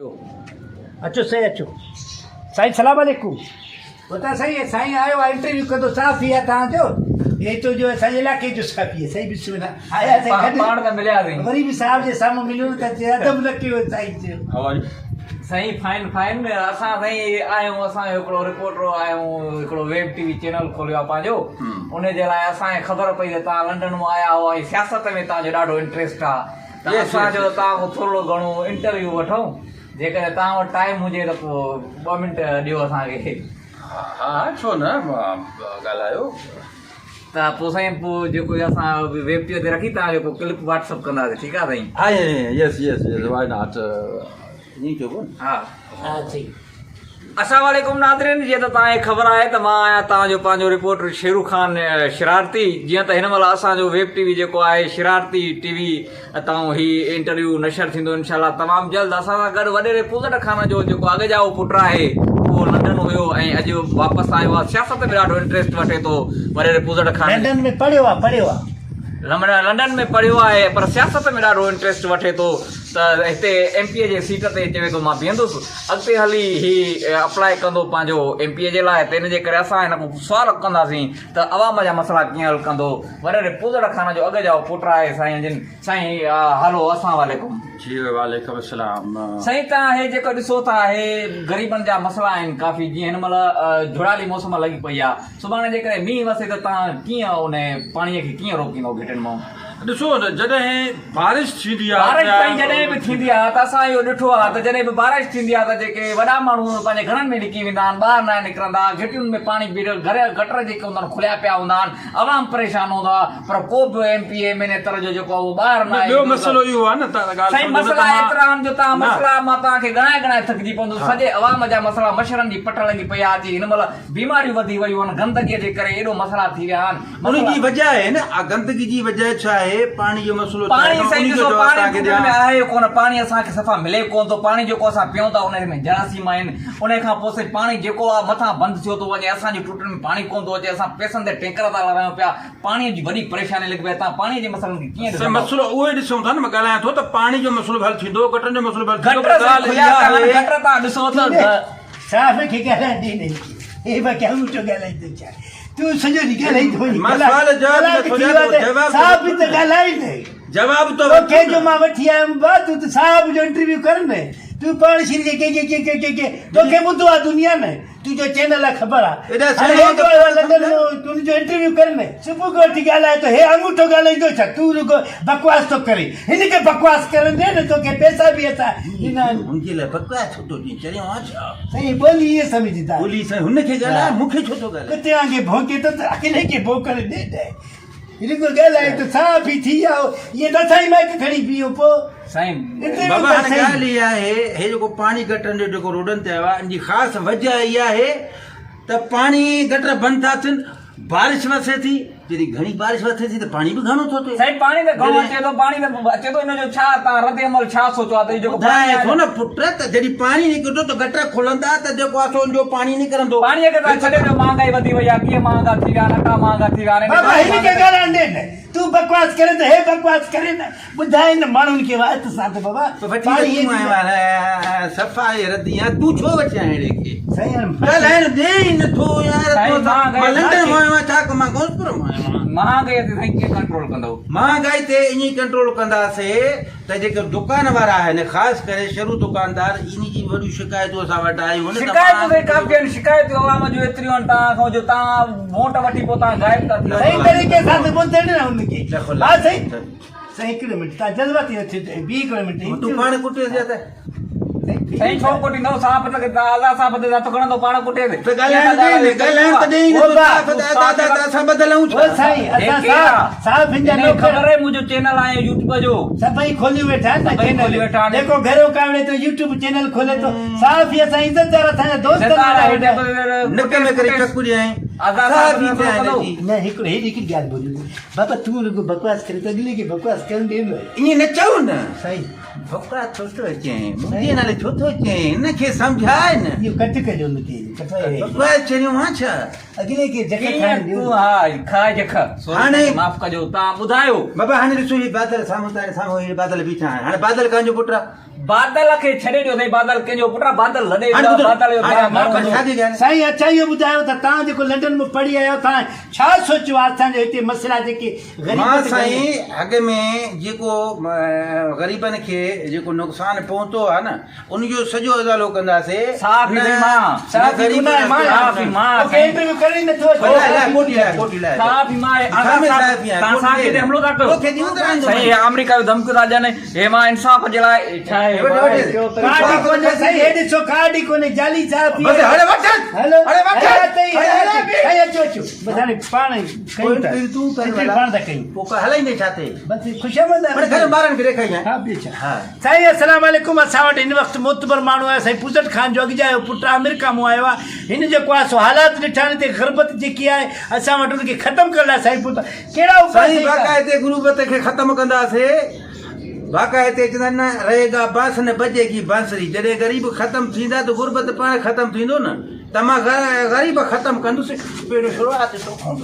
اچو سائين اچو سائين سلام عليڪم وتا سائين سائين آيو آ انٽرويو ڪندو صحافي آ تان جو هي تو جو اسان جي علائقي جو صحافي آ سائين بسم الله آيا سائين گڏ پاڻ ته ملياسين وري به صاحب جي سامهون مليون ته چي ادب نه ڪيو سائين چيو How are you? سائين فائن فائن اسان سائين آهيون اسان جو هڪڙو رپورٽر آهيون هڪڙو ويب ٽي وي چينل کوليو آ پنهنجو ان جي لاء اسان کي خبر پئي ته تان لنڊن مان آيا آهو ۽ سياست ۾ تان جو ڏاڍو انٽريسٽ آ ته اسان چيو ته توهان کان ٿورڙو گهڻو انٽرويو وٺون، جيڪڏهن توهان وٽ ٽائيم هجي ته پوء ٻه منٽ ڏيو اسان کي. ها ها ڇو نه ڳالهايو. ته پوء سائين پوء جيڪو اسان ويب ٽي وي تي رکي توهان کي پوء ڪلپ واٽس اپ ڪنداسين ٺيڪ آهي سائين. ها yes yes yes why not ائين ئي چئبو نه. ها. ها سائين. السلام عليڪم ناظرين جيئن ته توهان کي خبر آهي ته مان آهيان توهان جو پنهنجو رپورٽر شيرو خان شرارتي جيئن ته هن مهل اسان جو ويب ٽي وي جيڪو آهي شرارتي ٽي وي تان هي انٽرويو نشر ٿيندو انشاء الله تمام جلد اسان سان گڏ وڏيري پوزٽ خان جو جيڪو اڳ جا پٽ آهي اهو لنڊن هيو ۽ اڄ واپس آيو آهي سياست ۾ ڏاڍو انٽريسٽ وٺي ٿو وڏيري پوزٽ خان لنڊن ۾ پڙهيو آهي پڙهيو آهي لنڊن ۾ پڙهيو آهي پر سياست ۾ ڏاڍو انٽريسٽ وٺي ٿو ته هتي ايم پي اي جي سيٽ تي چوي ٿو مان بيهندس اڳتي هلي هي اپلاء ڪندو پنهنجو ايم پي اي جي لاء ته ان جي ڪري اسان هن کان سوال ڪنداسين ته عوام جا مسئلا ڪيئن حل ڪندو وڏيري پوزڙ خان جو اڳ ڄائو پٽ آهي سائين جن سائين هلو اسلام عليڪم. جي وعليڪم السلام. سائين توهان هي جيڪو ڏسو ٿا هي غريبن جا مسئلا آهن ڪافي جيئن هن مهل جهڙالي موسم لڳي پئي آهي سڀاڻي جيڪڏهن مينهن وسي ته توهان ڪيئن ان پاڻي کي ڪيئن روڪيندو گهٽين مان. ڏسو ته جڏهن بارش ٿيندي آهي بارش سائين جڏهن به ٿيندي آهي ته اسان اهو ڏٺو آهي ته جڏهن به بارش ٿيندي آهي ته جيڪي وڏا ماڻهو پنهنجي گهرن ۾ لڪي ويندا آهن ٻاهر ناهن نڪرندا گهٽين ۾ پاڻي بيٺل گهر گٽر جيڪي هوندا آهن کليا پيا هوندا آهن عوام پريشان هوندو آهي پر ڪو به ايم پي ايم اين اي تر جو جيڪو آهي اهو ٻاهر ناهي ٻيو مسئلو اهو آهي نه ته ڳالهه سائين مسئلا ايترا آهن جو توهان مسئلا مان توهان کي ڳڻائي ڳڻائي ٿڪجي پوندس سڄي عوام جا مسئلا مڇرن جي پٽ لڳي پئي آهي اچي هن مهل بيماريون وڌي ويون آهن گندگي جي ڪري ايڏو مسئلا ٿي ويا آهن ان جي وجه آهي نه آ گندگي جي وجه ڇا آهي پاڻي جو مسئلو ڇا آهي پاڻي سائين ڏسو پاڻي ٽوٽن ۾ آهي ڪونه پاڻي اسان کي صفا ملي ڪونه ٿو پاڻي جيڪو اسان پيون ٿا ان ۾ جراثيم آهن ان کان پوء سائين پاڻي جيڪو آ مٿان بند ٿيو ٿو وڃي اسان جي ٽوٽن ۾ پاڻي ڪونه ٿو اچي اسان پئسن تي ٽينڪر ٿا لرايون پيا پاڻي جي وڏي پريشاني لڳي پئي تان پاڻي جي مسئلن کي ڪيئن سائين ڏسندو مسئلو اهو ئي ڏسون ٿا نه مان ڳالهايان ٿو ته پاڻي جو مسئلو به حل ٿيندو گٽرن جو مسئلو به حل ٿيندو گٽر پر سائين ڳالهه کليا اها پيا آهن آهي گٽر تان ڏسو ته صاحب کي ڳالهائڻ ڏي نه هي باقي آڱوٺو ڳالهائيندو ڇا تون سڄو ڏينهن ڳالهائيندو وڃين. مان سوال جواب ڪلاڪ نٿو ٿي ڏيان ويو آهي ته ته جواب ته صاحب وٺو ته نه. ڳالهائي نه. جواب ته توکي وٺو جو نه. مان وٺي آيم با تون ته صاحب جو انٽرويو ڪر نه. تون پاڻ شري کي ڪي ڪي ڪي ڪي ڪي ڪي توکي ٻڌو آ دنيا ۾ تنهنجو چينل آ خبر آ. ايڏا هاڻي سهڻا هي ته جو آيو آ پاڻ لنڊن سمجهه. مان تون جو انٽرويو ڪر نه. صبح کان وٺي ڳالهائي ٿو هي آڱوٺو ڳالهائيندو ڇا تون رڳو بڪواس ٿو ڪرين. هن کي بڪواس ڪرڻ ڏي نه توکي پئسا به اسان ڏنا آهن. هن جي لاء بڪواس ڇو ٿو ڏين چريو آن ڇا. سائين ٻولي ائين سمجهندا. ٻولي سائين هن کي ڳالهاء مون کي ڇو ٿو ڳالهائين. ڪتي وانگي ڀونڪي ٿو ته اڪيلي کي ڀونڪڻ ڏي نه. رڳو ڳالهائي ٿو صاف ئي ٿي آئو ائين ته اسان ئي مائيڪ کڻي بيهون پوء. سائين انٽرويو بابا ڪر هاڻي سائين. ڳالهه اها آهي هي جيڪو پاڻي گٽرن جو جيڪو روڊن تي آيو آهي ان جي خاص وجه اها آهي ته پاڻي گٽر بند ٿا ٿين بارش وسي ٿي، جڏهن گهڻي بارش وسي ٿي ته پاڻي به گهڻو ٿو ٿئي. سائين پاڻي ته گهڻو اچي ٿو، پاڻي ته اچي ٿو ان جو ڇا توهان رد عمل ڇا سوچيو آهي ته اهو جيڪو پاڻي ٻڌايان آهي ٿو نه پٽ ته جڏهن پاڻي نڪرندو ته گٽر کلندا ته جيڪو آهي سو ان جو پاڻي نڪرندو. پاڻي کي توهان ڇڏي ڏيو مهانگائي وڌي وئي آهي ڪيئن مهانگا ٿي ويا آهن اٽا مهانگا ٿي ويا آهن ان بابا پاڻي هن کي مهانگا ڳالهائڻ ڏي نه تون بڪواس ڪرين ته هي بڪواس ڪري نه ٻڌائي نه ماڻهن کي وات سان ته بابا وٺي پاڻي ته تون آيو آهين صفا هي ردي آهين تون ڇو وٺي آيو اهڙي کي سائين هاڻي ڳالهائڻ ڏي ئي نه ٿو يار سائين تو سان مهانگائي مان لنڊن ساچي مان آيو آهيان ڇا ڪمان مان گوسپور مان آيو آهيان. مهانگائي تي سائين ڪيئن ڪنٽرول ڪندؤ. مهانگائي تي ائين ئي ڪنٽرول ڪنداسي ته جيڪي دڪان وارا آهن خاص ڪري شروع دڪاندار انهي جي وڏيون شڪايتون اسان وٽ آيون آهن ته شڪايتون سائين مهانگائي ڪافي آهن شڪايتون عوام جون ايتريون آهن توهان کان جو توهان ووٽ وٺي پوء توهان غائب ٿا ٿي وڃو. صحيح طريقي سان ته ٻڌ نه هن کي ها سائين. سائين هڪڙو منٽ تان جذباتي نه ٿيو بيهه هڪڙو منٽ تون پاڻ ڪٽيس يا ته سائين ڇو ڪٽيندو صاحب ته الله صاحب تي هٿ کڻندو پاڻ ڪٽيس ته ڳالهائڻ ڏي نه ڳالهائڻ ته ڏي نه صاحب ته ادا ادا ته اسان ٻڌل آهيون ڇا سائين اسان صاحب صاحب هن جا نوڪر خبر آهي منهنجو چينل آهي يوٽيوب جو سڀئي کوليون ويٺا آهن نه چينل جيڪو گهرو ڪاوڙي ٿو يوٽيوب چينل کولي ٿو صاحب اسان عزتدار اسان جا دوست نڪ ۾ ڪري چڪو ڏيائين صاحب ئي ٿيا آهن جي نه هڪڙو هيڏي هڪڙي ڳالهه ٻڌ بابا تون رڳو بڪواس ڪرين ٿو اڳلي کي بڪواس ڪرڻ ڏي نه. ائين نه چئو نه. سائين. بڪواس ڇو ٿو چئين منهنجي نالي ڇو ٿو چئين هن کي سمجهاء نه. اهو ڪٽ ڪجو نه ڪي ڪٽائي. بڪواس چريو مان ڇا. اڳلي کي جک کائڻ ڏيو تون ها کاء جک. هاڻي معاف ڪجو تان ٻڌايو. بابا هاڻي ڏسو هي بادل سامهون تاري سامهون هي بادل بيٺا آهن هاڻي بادل ڪنهن جو پٽ آ. بادل کي ڇڏي ڏيو سائين بادل ڪنهن جو پٽ آ بادل لڏي هاڻي ويندو ٻڌو بادل جو هاڻي ٻار مان هوندو. شادي ڪيان. سائين اڇا اهو ٻڌايو ته توهان جيڪو لنڊن مان پڙهي آيا آهيو توهان ڇا سوچيو آهي اسان جي هتي مسئلا جيڪي غريبت مان سائين اڳ ۾ جيڪو غريبن کي جيڪو نقصان پهتو آهي نه ان جو سڄو ازالو ڪنداسي. صحافي سائين مان. صحافي گناهه مان صحافي مان توکي انٽرويو ڪرڻي نٿو اچي. صحافي مان آزاد صاحب توهان صحافي تي حملو ٿا ڪيو سائين هي آمريڪا جو ڌمڪيون ٿا ڏين هي مان انصاف جي لاء ڇا آهي ڪارڊ ئي ڪونهي سائين هي ڏسو ڪارڊ ئي ڪونهي جعلي صحافي بس هاڻي وٺ هلو هاڻي وٺ سائين اچو اچو بس هاڻي پاڻ ڪيون ٿا تون ڪر پاڻ ٿا ڪيون پوء هلائيندي ڇا تي بس خوشامد پر گهر ٻارن کي ڏيکاري ها ٻيو ڇا سائين السلام عليڪم اسان وٽ هن وقت معتبر ماڻهو آهي سائين پوزٽ خان جو اڳجايو پٽ آمريڪا مون آيو آهي هن جيڪو آهي سو حالات ڏٺا آهن هتي غربت جيڪي آهي اسان وٽ ان کي ختم ڪرڻ لاء سائين پوتا ڪهڙا اپاء سائين باقاعدي غربت کي ختم ڪنداسي باقاعدي چوندا آهن نه رهيگا بانس نه بجيگي بانسري جڏهن غريب ختم ٿيندا ته غربت پاڻ ختم ٿيندو نه ته مان غريب ختم ڪندس پهريون شروعات تو کان.